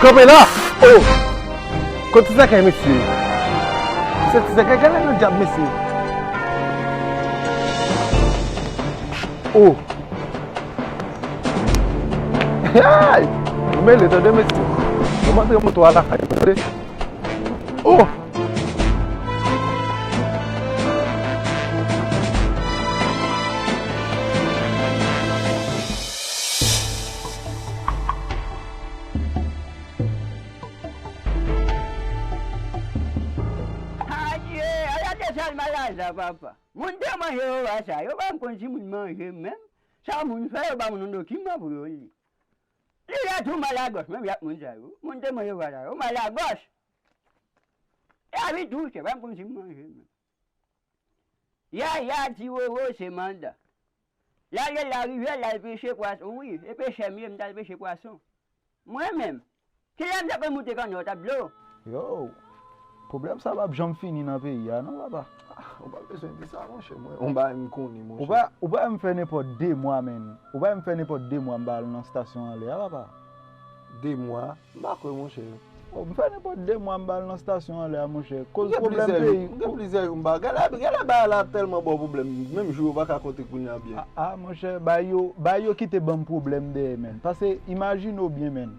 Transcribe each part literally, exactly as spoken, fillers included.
Kanpe la! Oh! Kot ti sèkèy, mesye? Se ti sèkèy, gade nan dyab, mesye. Oh! Hey! Mwen mele, tande, mesye. Mwen antre moto a lakay, tande. Oh! Adye, ala te sal malad la, papa. Moun te manje yo, sa, yo pa konn si moun manje menm. Sa moun fè, yo ba moun yon dokiman pou yo li. Li la tou mal a gòch, menm y ap moun sa yo. Moun te manje yo, sa, yo mal a gòch. E a vi tou, se pa m konn si m manje menm. Yaya, ti Wowo, se manda. L ale larivyè, l al peche pwason. Wi, e pechè m ye, m t al peche pwason. Mwen menm, kilè m t ap moute kannòt ap dlo? Yo, pwoblèm sa p ap janm fini nan peyi a, non, papa. Ah, ou pa bezwen di sa, monchè. Mwen, yon bagay m konnen, monchè. Ou pa, ou pa wè m fè nenpòt de mwa, menn. Ou pa wè m fè nenpòt de mwa m pa al nan stasyon anlè a, papa. De mwa? M pa kwè, monchè. Oh, m fè nenpòt de mwa m pa al nan stasyon anlè a, monchè. Koz pwoblèm peyi. M gen plizyè jou m pa. Gade, gade bagay la ap tèlman ba w pwoblèm. Menm jou yo pa ka konte kounye a byen. Ah, ah, monchè, bay yo, bay yo kite ban m pwoblèm dèyè, menn. Paske, imajine w byen, menn.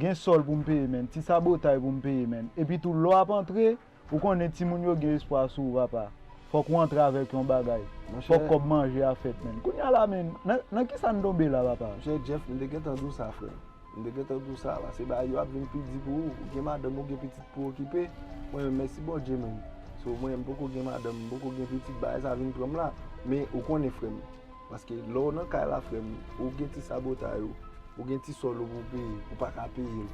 Gen sòl pou m peye, menn. Ti sabotay pou m peye, menn. Epi tou, lè w ap antre, ou konnen timoun yo gen espwa sou ou, papa. Fòk ou antre avèk yon bagay. Monchè. Fòk kòb manje a fèt, menn. Kounye a la, menn, nan, nan kisa n tonbe la, papa? Monchè Jeff, m te gentan di w sa, frè m. M te gentan di w sa, paske bagay yo ap vin pi di pou ou. Ou gen madanm, ou gen pitit pou okipe. Mwen menm, mèsi Bondye, menn. So, mwen, m poko gen madanm, m poko gen pitit, bagay sa vin pran m la. Men, ou konnen, frè m. Paske lè w nan kay la, frè m, ou gen ti sabotay ou, ou gen ti sòl ou pou w peye, ou pa ka peye l.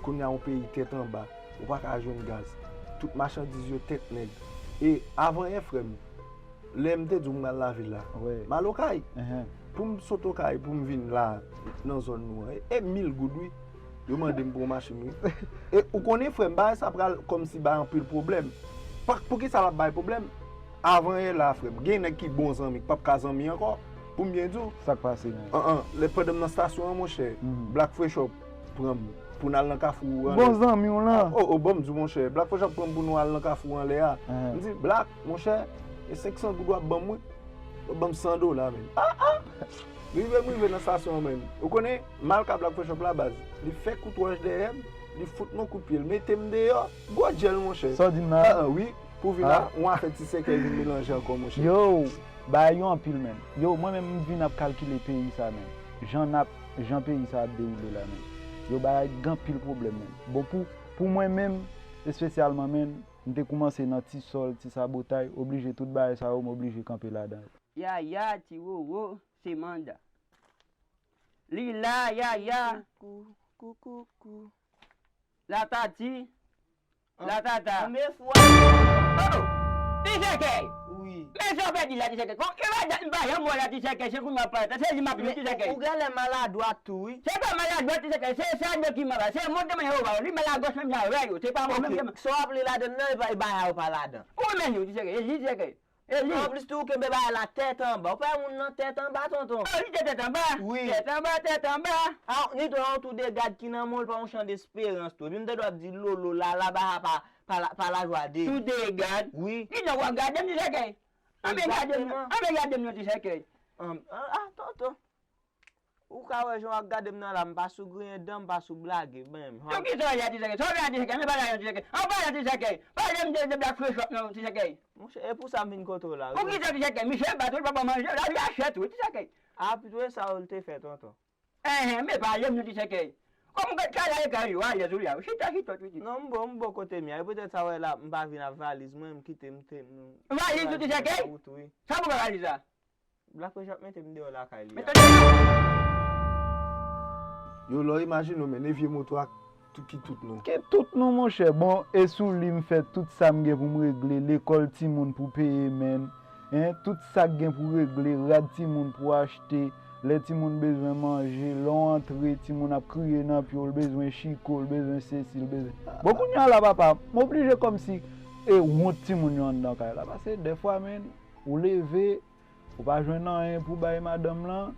Kounye a yon peyi tèt anba, ou pa ka jwenn gaz. Tout machandiz yo tèt nèg. E avan yè, frè m, lè m te di w m al lavil la, m al Okay. Pou m sot Okay, pou m vin la, nan zòn nou an, e, e mil goud, wi. Yo mande m pou yon machin, wi. E ou konnen, frè m, bagay sa pral kòmsi bay anpil pwoblèm. Pa, poukisa l ap bay pwoblèm? Avan yè la, frè m, gen nèg ki bon zanmi, k p ap ka zanmi ankò. Pou m byen di w. Sa k pase, menn? An, an, lè pandan m nan stasyon an, monchè, Black Fresh Up pran m pou n al nan Kafou anlè. Bon zanmi w lan. Oh, oh, ban m di w, monchè, Black Fresh Up pran m pou nou al nan Kafou anlè a. M di, Black, monchè, e senk san goud w ap ban m, wi. W ap ban m san dola, menn. Ah, ah! Rive m rive nan stasyon an, menn. Ou konnen, mal ka Black Fresh Up la, baz. Li fè kout wòch dèyè m, li fout m yon kout pye, l mete m deyò. Gwo djèl, monchè. Sa w di m la? Ah, ah, wi. Pou vin a, yon afè ti sèkèy vin melanje ankò, monchè. Yo, bagay yo anpil, menn. Yo, mwen menm, m vin ap kalkile peyi sa, menn. Jan n ap, jan peyi sa ap dewoule la, menn. Yo, bagay gen anpil pwoblèm, menn. Bon, pou, pou mwen menm, espesyalman, menn, m te koumanse nan ti sòl, ti sabotay, oblije tout bagay sa yo, m oblije kanpe ladan yo. Yaya, ti Wowo, se manda. Li la, Yaya. Kou, kou, kou, kou. La Tati. La Tata. Anbe fwa. Oh! Ti Sèkèy! Wi. Men sa w pèdi la, Ti Sèkèy. Kon, e pa dat m pa janm wè w la, Ti Sèkèy, se kounye a w ap parèt la. Se li m ap li, Ti Sèkèy. Ou genlè maladwat tou, wi. Se pa maladwat, Ti Sèkèy, se sa dokiman la. Se moun te mande yo ba w. Li mal a gòch menm jan avè yo. Se pa mwen menm. Sa w ap li ladann nan, e pa, e bagay ou pa ladan. Ou menm, Ti Sèkèy, e li, Ti Sèkèy. E li. Anplis tou, ou kenbe bagay la tèt anba. Ou pa wè moun nan tèt anba, tonton? Oh, li te tèt anba? Wi. Tèt anba, tèt anba. Ah, ni tou, yon tou de gad ki nan men w, l pa yon chan desperans tou. Epi m tande w ap di lolo, lala, pa, pa, pa, pa lajwa de. Tou de gad? Wi. Di non, w ap gade m, Ti Sèkèy. Anben gade m non. Anben gade m non, Ti Sèkèy. An, ah, ah, tonton. Ou ka wè jan w ap gade m nan la, m pa sou griyen dan, m pa sou blage menm. Sou kisa w ye a, Ti Sèkèy? Sa w ye a, Ti Sèkèy? Men pa la non, Ti Sèkèy. An pa la, Ti Sèkèy. Pale m de, de Black Fresh Up non, Ti Sèkèy. Monchè, e pou sa m vin kote w la, wi. Poukisa, Ti Sèkèy? Michel pa tou, l pa ba w manje, lavi a chè tou, wi, Ti Sèkèy. A, pito e sa yo l te fè, tonton. Enhen, men pale m non, Ti Sèkèy. Kòm ou gad kay la e kay ou, alèz ou la, wi. Chita, chita, tou, tou. Non, m bon, m bon kote m ye a. E poutèt sa w wè la, m pa vin ak valiz mwen, m kite m te, m... Valiz ou, Ti Sèkèy? Sa pou fè valiz la? Black Fresh ap mete m deyò lakay li Men a. Tande. Yo, lè w imajine w, men, e vye moto ak tout ki tout nou. Ki tout nou, monchè. Bon, e sou li m fè tout sa m gen pou m regle, lekòl timoun pou peye, menn. Hein, tout sa k gen pou regle, rad timoun pou achte, lè timoun bezwen manje, lè w antre, timoun ap kriye nan pye w, l bezwen chiko, l bezwen sesi, l bezwen. Bon, kounye a la, papa, m oblije kòmsi e wont timoun yo anndan kay la. Paske dèfwa, menn, ou leve, ou pa jwenn anyen pou bay madanm lan,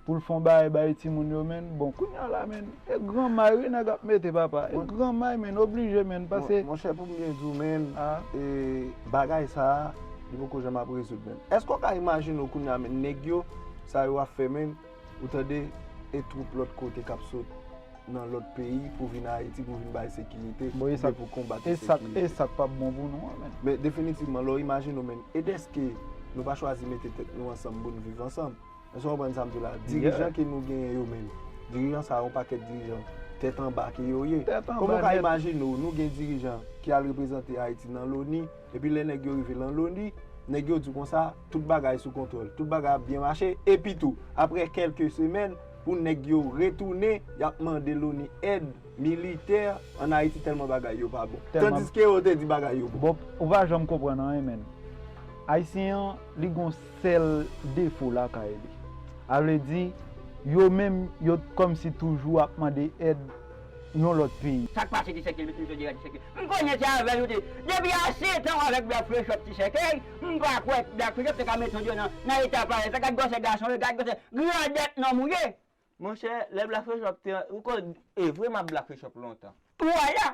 pou l fè yon bagay bay timoun yo, menn. Bon, kounye a la, menn, e granmay, wi, nèg ap mete, papa. E granmay, menn, oblije, menn, pase. Monchè, pou m byen di w, menn, Ah. e bagay sa a, li poko janm ap rezoud, menn. Èske w ka imajine w kounye a, menn, nèg yo, sa yo ap fè, menn, ou tande, e twoup lòt kote k ap sot nan lòt peyi pou vin Ayiti, pou vin bay sekirite, Bon, e sa- oubyen pou konbat E sa, e ensekirite. sa k p ap bon pou nou an, menn. Men definitivman, lè w imajine w, menn, e dèske nou pa chwazi mete tèt nou ansanm pou n viv ansanm. Èske w konprann sa m di w la? Dirijan ke nou genyen yo menm, dirijan sa yo, yon pakèt dirijan tèt anba ke yo ye. Tèt anba Kòman w ka nèt. Imajine w, nou gen dirijan ki al reprezante Ayiti nan Loni, epi lè nèg yo rive nan Loni, nèg yo di konsa, tout bagay sou kontwòl, tout bagay ap byen mache, epi tou, apre kèlke semèn, pou nèg yo retounen, y ap mande Loni èd militè ann Ayiti tèlman bagay yo pa bon. Tèlman- Tandiske yo te di bagay yo bon. Bon, ou pa janm konprann anyen, menn. Ayisyen an, li gon sèl defo lakay li. A vle di, yo menm, yo kòmsi toujou ap mande èd yon lòt peyi. Sa k pase Ti Sèkèy, met m jodi a Ti Sèkèy. M konnen se avè l ou te. Depi a sèt an avèk Black Fresh Shop Ti Sèkèy, m pa kwè Black Fresh Shop te ka mete yon nan, nan eta parèy sa. Gad gwosè gason yo, gad gwosè grandèt nonm ou ye. Monchè, lè Black Fresh Shop te, ou konn, e vre m ap Black Fresh Shop lontan. Ou a la.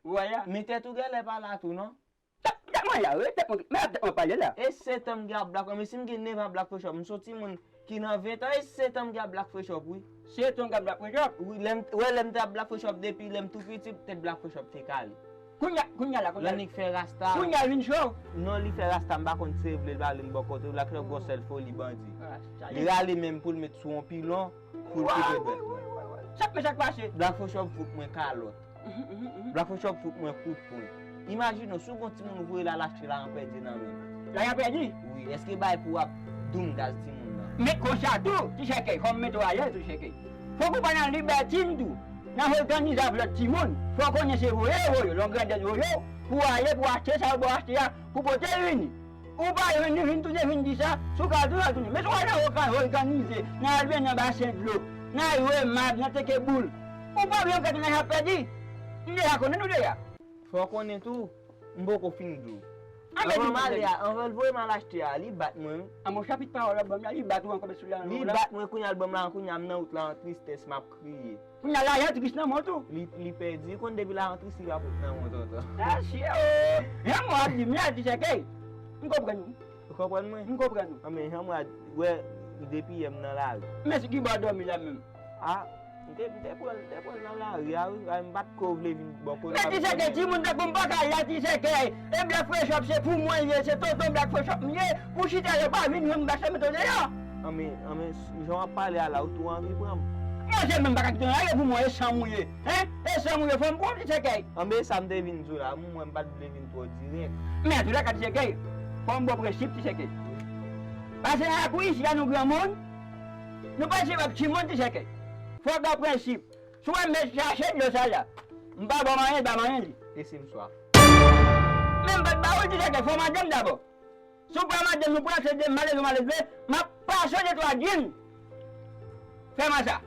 Ou a la. Men tèt ou genlè pa la tou, non? Tèt tèt mwen la, wi. Tèt mwen, men tèt mwen pale la. E sèt an m gen ap Black Fresh Shop, men si m gen nèf an ap Black Fresh Shop, m se yon timoun ki nan ven tan, e sèt an m gen ap Black Fresh Shop, wi. Sèt an w gen ap Black Fresh Shop? Wi, lè m, wè, lè m te ap Black Fresh Shop, depi lè m tou piti, tèt Black Fresh Shop te kale. Kounye a, kounye a la, kounye a la. Lè nèg fè rasta. Kounye a vin cho. Non, li fè rasta, m pa konn si se vle l pa vle m bò kote, Black Fresh Shop gon sèl foli bandi. Rasta. Li rale menm pou l met sou yon pilon, pou l koupe dwèt mwen. Sa k fè, sa k pase? Black Fresh Shop fout mwen kalòt. Black Fresh Shop fout mwen kout pwen. Imajine w, si w gon timoun ou voye l al achte lajan pèdi nan men l. Lajan pèdi? Wi, èske bay pou w ap doumdaz timoun nan? Men konsa tou, Ti Sèkèy, fò m mete w alèz tou, Ti Sèkèy. Fòk ou pa nan libètin tou, nan òganize avèk lòt timoun. Fò w konnen se voye yo voye w, lè w grandèt voye w, pou w ale, pou w achte sa yo ba w achte a, pou pote vini. Ou pa vini, vin tounen, vin di sa, si w ka tounen, tounen. Men si w al nan òganize, nan al benyen nan basen dlo, nan al jwe mab, nan teke boul, ou pa vin antre nan sa pèdi. M deja konnen nou deja. Fò w konnen tou, m poko fin di w. Anmè Anvan di m ale mwen. A, anvan l voye m al achte a, li bat mwen, wi. An bon chapit pawòl w ap ban m la, li bat ou ankò, men sou la. Li bat mwen, kounye a l ban m lajan, kounye a m nan wout la an tristès, m ap kriye. Kounye a lajan tris nan men w tou. Li, li pèdi, li konn depi lajan tris li pa pot nan men w tonton. Mesye, oh, jan mwen ap di m la, Ti Sèkèy. M konprann ou. Ou konprann mwen? M konprann ou. Anmè, jan mwen wè, depi yè m nan lari. Men si ki bò w dòmi la menm? A, m te, m te pran, m te pran nan lari a, wi, a, m pa t ko vle vin bò kote. Men Ti Sèkèy, timoun tankou m pa ka la, Ti Sèkèy. E Black Fresh Shop se pou mwen l ye, se tonton Black Fresh Shop m ye. Pou chita yo pa vin jwenn m, m pa sa mete w deyò. Anmè, anmè, jan w ap pale a la, ou tou anvi pran m. Mwen se menm pa ka kite w ale pou mwen, e san m ou ye. Hein? E san m ou ye, fò m pran w, Ti Sèkèy. Anmè, sa m te vin di w la, mwen m pa t vle vin twò dirèk. Men antoulèka, Ti Sèkèy, fò m ba w prensip, Ti Sèkèy. Pase nan lakou isi a, nou granmoun, nou pa se wè timoun, Ti Sèkèy. Fò w gen prensip. Si w wè m met chache dlo sa la, m pa ba w manyen, ba manyen li. E si m swaf? Men m pa t ba ou l, Ti Sèkèy, fò w mande m dabò. Si w pa mande m, nou pran se de malere, malere, m ap pase de twa djin. Fè mwen sa.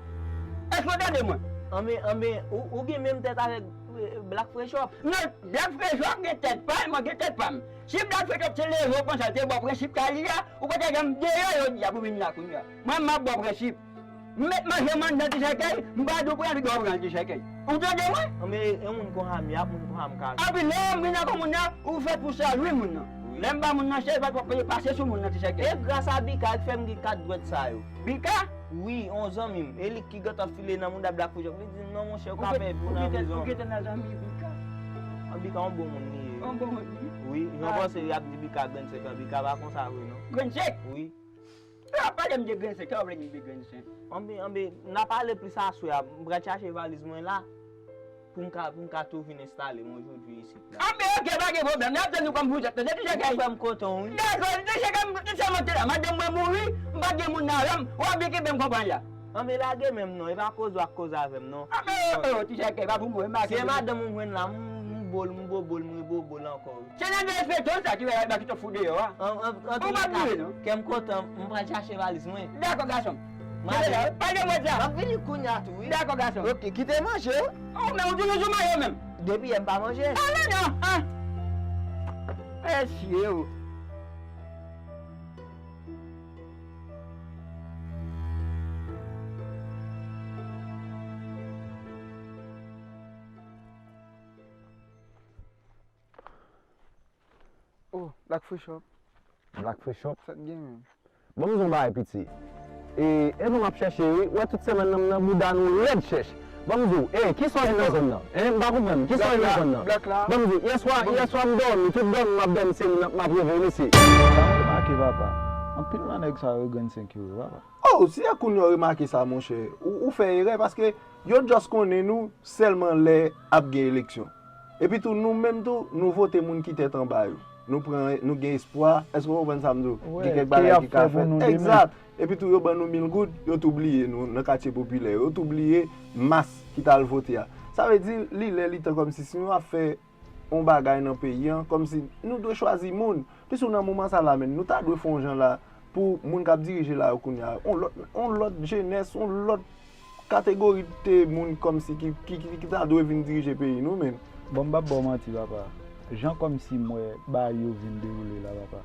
Èske w tande mwen? Anmè, anmè, ou, ou gen menm tèt avèk, eh, Black Fresh Shop? Non, Black Fresh Shop gen tèt pa l, mwen gen tèt pa m. Si Black Fresh Shop te leve w konsa, l te ba w prensip kay li a, ou pa t janm deyò jodi a pou vin la kounye a. Mwen, m ap ba w prensip. M met manje m anndan, Ti Sèkèy, m pa di w pran li, ba w pran li, Ti Sèkèy. Ou tande mwen? Anmè, yon moun konsa m ye, ak moun konsa m ka viv. Anpi lè m vin nan komin nan, ou fèt pou sèvi moun nan. Lè m ba moun nan chèz, pa t wè pase sou moun nan, Ti Sèkèy. E gras a Bika ki fè m gen kat dwèt sa yo. Bika? Wi, yon zanmi m. E li ki gentan file nan mouda Black Fresh Shop. Li di m, "Non, monchè, ou Ou ka gen- pèdi w ou nan gentan- prizon." Ou gentan nan zanmi Bika? An Bika, yon bon moun li ye. Yon bon moun li? Wi, jan Ah. panse y ap di Bika grenn sèk, an Bika pa konsa vre, non. Grenn sèk? Wi. Yo ap pale m de grenn sèk, sa w vle di m de grenn sèk? Anmè, anmè, n a pale plis aswè a. M pral chache valiz mwen la. Pou m ka, pou m ka tou vin enstale m jodi isit la. Anmè, oke, pa gen pwoblèm. N ap tann ou kòm pou zèt, tande, Ti Sèkèy. Frè m kontan, wi. Dakò, Ti Sèkèy, m, m sèlman te la. Madanm mwen mouri, m Pa gen moun nan rèm, w ap byen kenbe m konprann la. An, men lage men m non, e pa koze w ap koze avè m non. An, men, oh, oh, ti chèkè, pa pou mwen, m pa Si e kenbe. Madanm ou jwenn la, m, m bo l, m bobo l, m rebobo l ankò wi. Se nan derespekte w sa ki fè y ap kite w fout deyò a. An, an, an Ou pa tou ka, bliye, non. Kè m kontan, m pral chache valiz mwen. Dakò, gason. Madanm. Mwen la, pa gen mwen sa. M ap vini kounye a tou, wi. Dakò, gason. Ok, kite manje. Oh, men ou toujou sou manje menm. Depi yè m pa manje. Ale non, an. Mesye, oh. Oh, Black Free Shop. Black Free Shop? Sa k gen menm? Ban m di w yon bagay, piti. E, e nou m ap chèche, wi. Ou wè tout semèn nan, m nan bouda nou rèd chèch. Ban m di w, e, kisa w ye nan zòn nan? En, m pa konprann. Kisa w ye nan zòn nan? Black la. Ban m di w, yèswa, yèswa m dòmi, tout dòmi m ap dòmi, se m nan, m ap reve, mesye. Sa m remake, papa. Anpil nan nèg sa yo grenn senk yo ye, papa. Oh, si se kounye a w remake sa, monchè, ou, ou fè erè, paske yo just konnen nou sèlman lè ap gen eleksyon. Epi tou, nou menm tou, nou vote moun ki tèt anba yo. Nou pran, nou gen espwa. Èske w konprann sa m di w? Gen kèk bagay ki ka fèt. Egzat. Epi tou, yo ban nou mil goud, yo tou bliye nou nan katye popilè. Yo tou bliye mas ki t al vote a. Sa vle di, li lè, li tan kòmsi si nou ap fè yon bagay nan peyi a, kòmsi nou dwe chwazi moun. Plis ou nan moman sa la, menm, nou ta dwe fè yon jan la pou moun k ap dirije la yo kounye a, yon lòt, yon lòt jenès, yon lòt kategori de moun kòmsi ki, ki, ki, ki ta dwe vin dirije peyi nou, menm. Bon, m p ap ba w manti, papa. Jan kòmsi m wè bagay yo vin dewoule la, papa.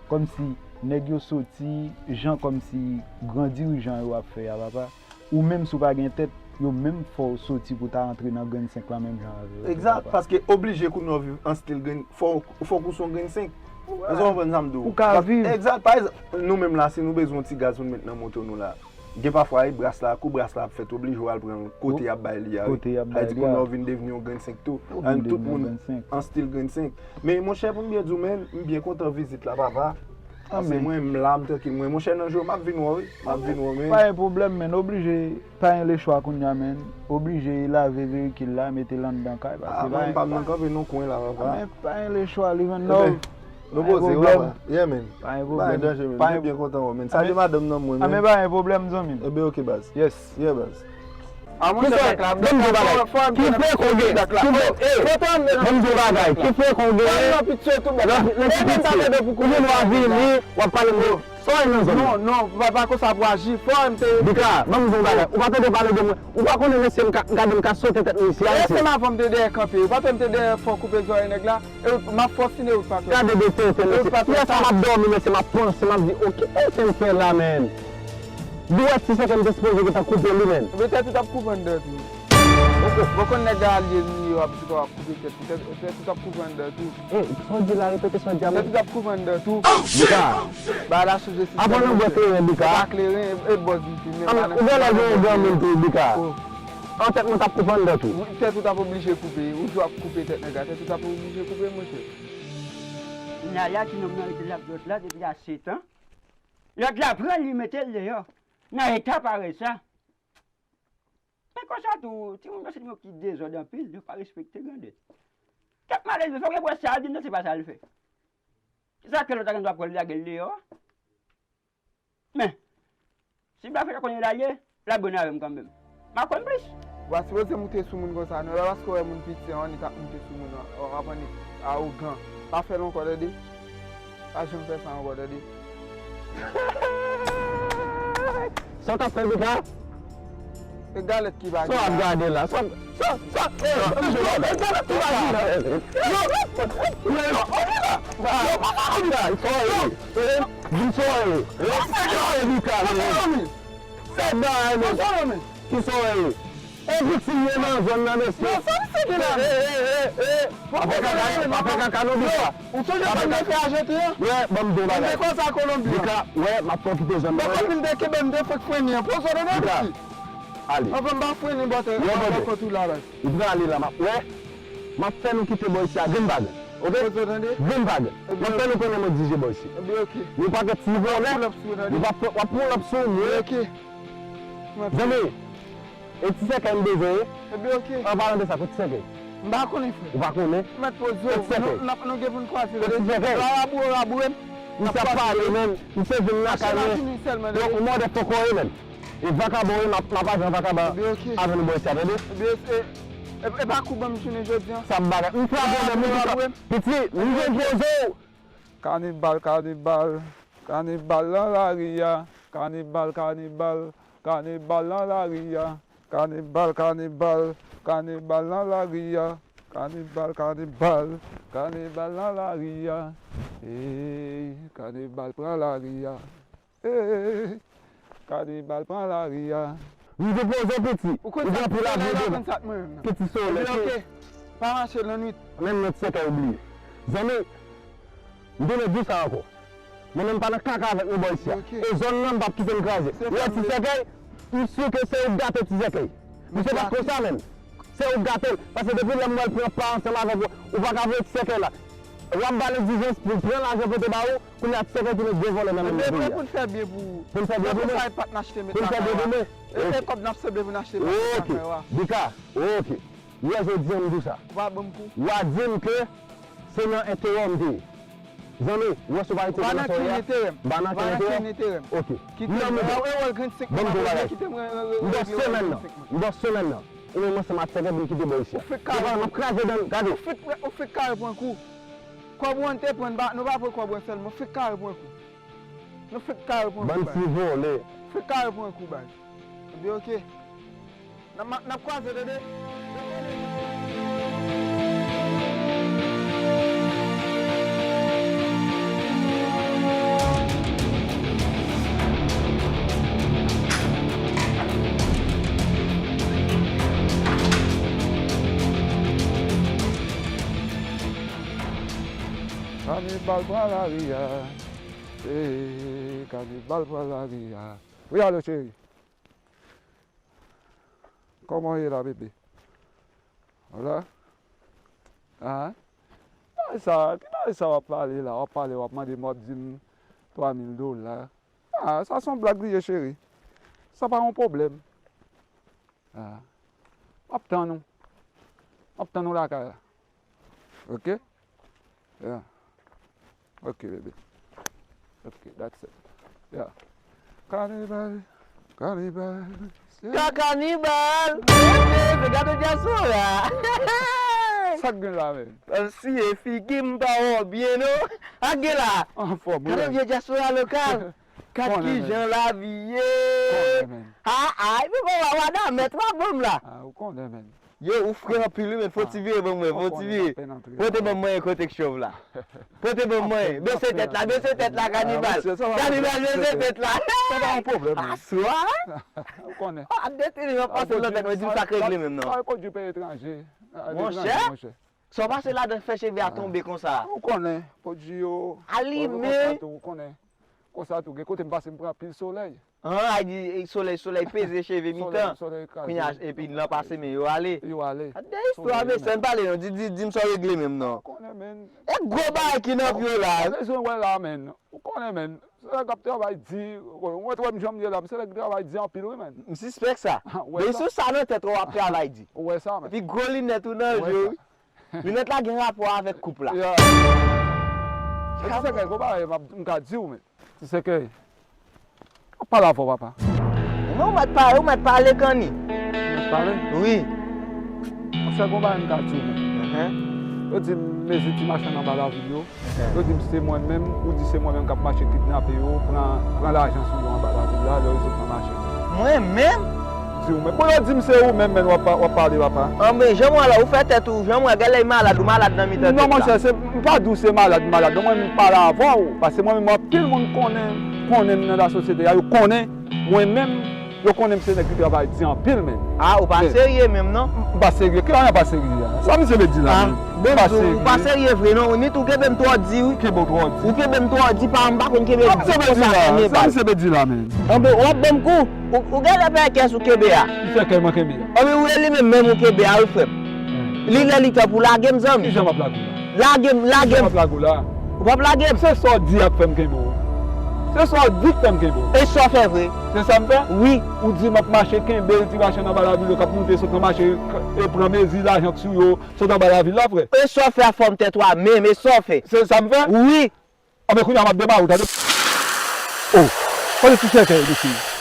Kòmsi nèg yo soti, jan kòmsi gran dirijan yo ap fè a, papa. Ou menm si w pa gen tèt, yo menm fè w soti pou w ta rantre nan grenn senk lan menm jan avè yo tou, papa. Egzat, paske oblije kounye a w viv an stil grenn, fò, fòk ou se yon grenn senk. Èske w konprann sa m di w? Ou ka viv. Egzat, pa egzanp, nou menm la, si nou bezwen yon ti gaz pou n met nan moto nou la, gen pafwa, e bras la, kou bras la ap fèt, oblije w al pran l kote y ap bay li a, wi. Kote y ap bay li a. Sa vle di kounye a w vin devni yon grenn senk tou. Ou vin devni yon grenn senk. An stil grenn senk. Men, monchè, pou m byen di w, menm, m byen kontan vizit la, papa. Paske mwen, m la, m trankil mwen. Monchè, nan jou, m ap vin wè w, wi. M ap vin wè w, men. Pa gen pwoblèm, menn. Oblije, pa gen lechwa kounye a, menn. Oblije lave veyikil la, mete l anndan kay, paske pa gen. A, mwen, m pa nan kanpe nan kwen la, papa. Men, pa gen lechwa, li menm, non. Nou poze, papa. Yeah, man. Pa gen pwoblèm. Pa gen danje, man. Mwen byen kontan wè w, man. Salye madanm nan mwen, man. A, men pa gen pwoblèm, zanmi m. Ebyen, ok, baz. Yes. Yeah, baz. A, monchè, Black la, Black la, fò, fò m te nan piti dak la. Ki fè, eh, ban m di w bagay. Ki fè kon gen nan piti yo tou, Black la. Nan piti yo. Ou vin w ap vini, w ap pale m de sa w nan zòn nan. Non, non, pa, pa konsa pou aji. Fò m te Bika, ban m di w bagay. Ou pa tande pale de mwen. Ou pa konnen mesye m ka, gade m ka sote tèt misye a, mesye. Lese m avan m te dèyè kanpe. Ou pa tande m te dèyè fò koupe zòrèy nèg la. E ou, m ap fè w sine ou pa fè. Gade de tenten, mesye. Yè swa m ap dòmi, mesye, m ap panse, m ap di, oke, kisa m fè la, menn? Dwèt ti sèkè m te sipoze gentan koupe li, menn. Ebyen, tèt ou t ap koupe anndan tou. Ou konn nèg alye li yo ap di w ap koupe tèt ou, tèt, tèt ou t ap koupe anndan tou. E, sa w di la, repete sa w di a, menn. Tèt ou t ap koupe anndan tou. Bika. Bagay la chanje sistèm, monchè. Avan nou bwè kleren, Bika. Se pa kleren, e, e bòz li te, men pa nan. Ou genlè gen yon granmoun tou, Bika. An tèt mwen t ap koupe anndan tou. Wi, tèt ou t ap oblije koupe. Ou di w ap koupe tèt nèg la, tèt ou t ap oblije koupe, monchè. Naya, ti nonm nan rete la, lòt la, depi a sèt an. Lòt la pran li mete l deyò. Nan eta parèy sa. Men konsa tou, timoun yo se timoun ki dezòd anpil, yo pa respekte grandè. Kèk malelve, fòk yo pran sa di l nan se pa sa l fè. Kisa k fè lòt la gen dwa pran l lage l deyò a? Men, si Black Free Shop konnen l alye, l ap bon avè m kanmenm. M ap konn plis. Ou pa sipoze moute sou moun konsa non, e pa paske w wè moun piti an, w annik ap moute sou moun an, w ap annik awogan. Pa fè l ankò, tande. Pa janm fè sa ankò, tande. Sa w t ap fè, Bika? E galèt ki pa gen la. Sa w ap gade la? Sa, sa, sa, e, e, e, e, galèt ki pa gen la. Yo, yo, yo, yo, Bika, sa w ye? E, di sa w ye? E, sa w ye, Bika, men? Sa w ye, men? Ki sa w ye? E viktim yo nan zòn nan, mesye. Non, sa misye gen la. E, e, e, e, e. Pa fè kaka, pa fè kaka non, Bika. Ou sonje ban m te fè a jete an? Wè, ban m di w bagay. Ban m te konsa Kolonbi an. Bika, wè, m ap fè w kite zòn nan. Bò kote m te kenbe, m te fèk frennen an. Poze w tande, piti. Ale. Anvan m pa frennen bò tè, bò kote w la, baz. Ou pral ale la, m ap, wè. M ap fè nou kite bò isi a, grenn bag. Oke? Poze w tande. Grenn bag. M ap fè nou konnen mwen dirije bò isi. Ebyen, oke. Nou pa gen ti vòlè. W ap pull up sou mwen, tande. Nou pa, w ap pull up sou mwen. Ebyen, oke. Zanmi, e ti sèkèy m bezwen, wi. Ebyen, oke. An palan de sa, kot ti sèkèy? M pa konnen, frè. Ou pa konnen? Mèt poze w, nou, n ap, nou gen pou n kwaze, tande. Kot ti sèkèy? Ou a raboure, raboure m. Misye ap pale, menm. Misye vin lakay mwen. Yon mòde fòkò ye, menm. E vakabon, wi, m ap, m ap ajan vakaban avè nou bò isi a, tande? Ebyen, e, e, e pa kou ban m jounen jodi a. Sa m bagay. M frape w, menm, wi, piti, m jwenn poze w. Kanibal, kanibal, kanibal nan lari a. Kanibal, kanibal, kanibal nan lari a. Kanibal, kanibal, kanibal nan lari a. Kanibal, kanibal, kanibal nan lari a. Ey, kanibal pran lari a. Ey, kanibal pran lari a. M depoze piti. Ou konn sa, m gen anpil lavi devan. Piti solèy. Ok. Pa mache lannwit. Menm nan ti sèkèy ou bliye. Zanmi, m te vle di w sa ankò. Mwen menm pa nan kaka avèk nou bò isi a. E zòn nan m p ap kite l kraze. Ou wè ti sèkèy, m si ke se ou k gate ti sèkèy. Misye pa t konsa menm. Se ou k gate l. Paske depi lè m wè l pran pa ansanm avèk ou, ou pa ka voye ti sèkèy la. W ap ba l egzijans pou l pran lajan pote ba ou, kounye a ti sèkèy tounen gwo vòlè nan men nou peyi a. Pou n fè byen pou ou. Pou n fè byen pou mwen. Pou n fè byen pou mwen. E kòb n ap sanble pou n achte pa kaka yo a. Bika, ok. Ou wè jodi a m di w sa. Ou pa ban m kou. W a di m ke se nan enterè w m te ye. Zanmi, ou wè si w pa retire nan soyè a, m pa nan ken enterè. Ok. Kite m, e wòl grenn senk mil la, kite m regle w grenn senk mil. M ba w semèn nan. M ba w semèn nan. Ou menm ansanm ak sèkèt vin kite bò isi a. Ou fèk kare pran kou. Gade. Ou fèk, ou fèk kare pran kou. Kòb ou an te pran, nou pa pran kòb ou an sèlman. Ou fèk kare pran kou. Nou fèk kare pran kou, baz. Bann ti vòlè. Fèk kare pran kou, baz. Ebyen, ok. N ap, n ap kwaze, tande. Kanibal pran lari a. Ee, kanibal pran lari a. Wi, alo, cheri. Kòman w ye la, bebe? Hola? Ah? Bagay sa, ki bagay sa w ap pale la? W ap pale, w ap mande m, w ap di m twa mil dola. Ah, sa se yon blag li ye, cheri. Sa pa yon pwoblèm. Ah. M ap tann ou. M ap tann ou lakay la. Ok? Yeah. Ok, bebe. Ok, that's it. Yeah. Kanibal, kanibal. Ka kanibal! Bebe, gade dyaspora! Sa k gen la, menm? Siye figi m pa wè w byen, non. A gen la! Anfòm, wi. Gade vye dyaspora lokal! Gad kijan lavi ye! A, a, epi bon, Radamèt, w ap ban m la! A, ou konnen, menm. Yo, ou fre anpil wi, men. Fò ti vire ban mwen, fò ti vire. Pote ban mwen kote k chòv la. Pote ban mwen. Bese tèt la, bese tèt la, kanibal. Kanibal, bese tèt la. Sa pa yon pwoblèm, non. Aswa? Ou konnen. Ah, ap detini, mwen pase nan tèt mwen, di m sa k regle menm, non. Sa pwodui peyi etranje. Monchè, monchè. Sa w pase ladan fè cheve a tonbe konsa. Ou konnen, pwodui yo. Alime. Ou konnen. Konsa tou, gen kote m pase, m pran anpil solèy. An, ay di, e, solèy, solèy peze cheve mitan. Kounye a, epi lan pase, men yo ale. Yo ale. Gade istwa, mesye, ann pale non, di, di, di m sa w regle menm non. Ou konnen, men. E gwo bagay ki nan pye w la. Ou pa bezwen wè la, men. Ou konnen, men. Se nèg k ap travay di, ou konnen, ou wè m jan m ye la, m se nèg ki travay di anpil, wi, men. M sispèk sa. Men sou sa nan tèt ou w ap travay di. Ou wè sa, men. Epi gwo linèt ou nan je w, wi. Linèt la gen rapò avèk koup la. Ya. Ti Sèkèy, gon bagay m ap, m ka di w, men. Ti Sèkèy, ap pale avè w, papa. Men ou mèt pale, ou mèt pale, Kanni. Mèt pale? Wi. Monchè, gon bagay m ka di w, men. Yo di m mezi ti machann anba lavil yo. Yo di m se mwen menm, ou di se mwen menm k ap mache kidnape yo, pran, pran lajan sou yo anba lavil la, lè yo sot nan mache. Mwen menm? Di w menm. Bon, yo di m se ou menm, men w ap, w ap pale, papa. Anben, jan m wè la, ou fè tèt ou, jan m wè, gèlè malad, ou malad nan mitan tèt la. Non, monchè, se, m pa di w se malad, m malad. Non, mwen menm pale avè w, paske mwen menm, anpil moun konnen, konnen m nan lasosyete a, yo konnen, mwen menm, yo konnen m se nèg ki travay di anpil, men. A, ou pa serye menm, non? M pa serye. Ki bagay pa serye a? Sa misye vle di la, menm? Bon, ou pa serye vre, non. Ou ni tou kenbe m twò di, wi. Kenbe w twò di. Ou kenbe m twò di, pa m pa konn kenbe m konsa, men. Sa misye vle di la, men? Anben, w ap ban m kou. Ou, ou genlè fè kès ou kenbe a. Ki fè kè mwen kenbe a? Anben, ou e li menm, menm ou kenbe a, wi, frè m. Li lè li tan pou lage m, zanmi. Kijan m ap lage w la? Lage m, lage m. Kijan m ap lage w la? Ou p ap lage m. Se sa w di a k fè m kenbe w. Se sa w di k fè m kenbe w. E sa w fè vre? Se sa m fè? Wi. Ou di m ap mache kenbe l, ti machann anba lavil yo k ap moute sot nan mache, e pran mezi lajan k sou yo, sot anba lavil la, frè. E sa w fè ak fòm tèt ou a menm, e sa w fè? Se sa m fè? Wi. Anben kounye a m ap demare w, tande. Oh, kote ti sèkèy, mesye?